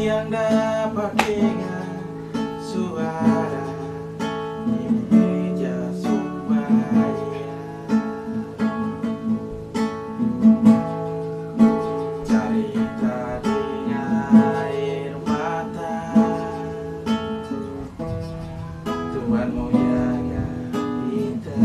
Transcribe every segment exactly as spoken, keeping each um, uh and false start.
Yang dapat dengar suara di meja sumbaya. Carita deng aer mata. Tuhan mo jaga beta.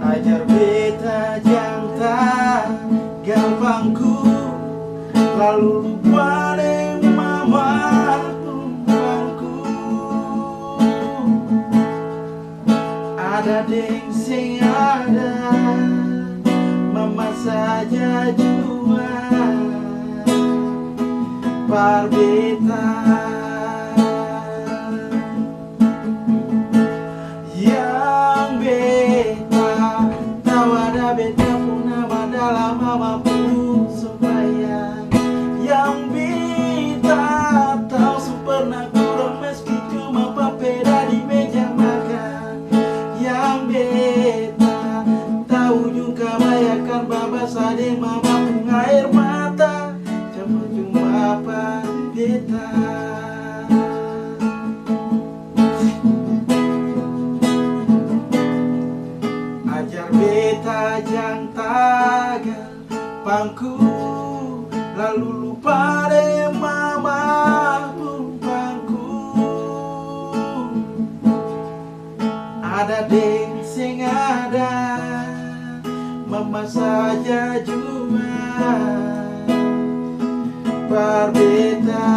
Ajar beta jang tagal pangku, lalu lupa deng mama pung pangku. Ada deng seng ada, mama saja jua par beta. Yang beta tau ada beta pung nama dalam mama pung sumbayang. Yang beta tau su pernah kurang meski cuma papeda di meja makan. Yang beta tau jung kabayakan babasa deng mama pung aer mata, cuma-cuma par beta. Ajar beta jang tagal pangku, lalu lupa deng mama pung pangku. Ada deng seng ada, mama saja jua par beta.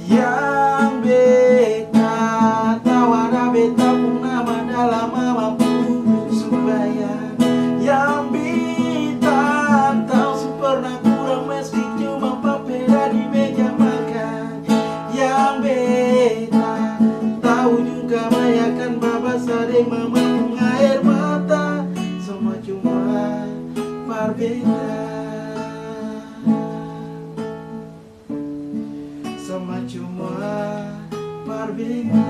Yang beta tau ada beta pung nama dalam mama pung sumbayang. Yang beta tau su pernah kurang meski cuma papeda di meja makan. Yang beta tau jung kabayakan babasa deng mama pung aer mata, samua cuma par beta. Samua cuma par beta.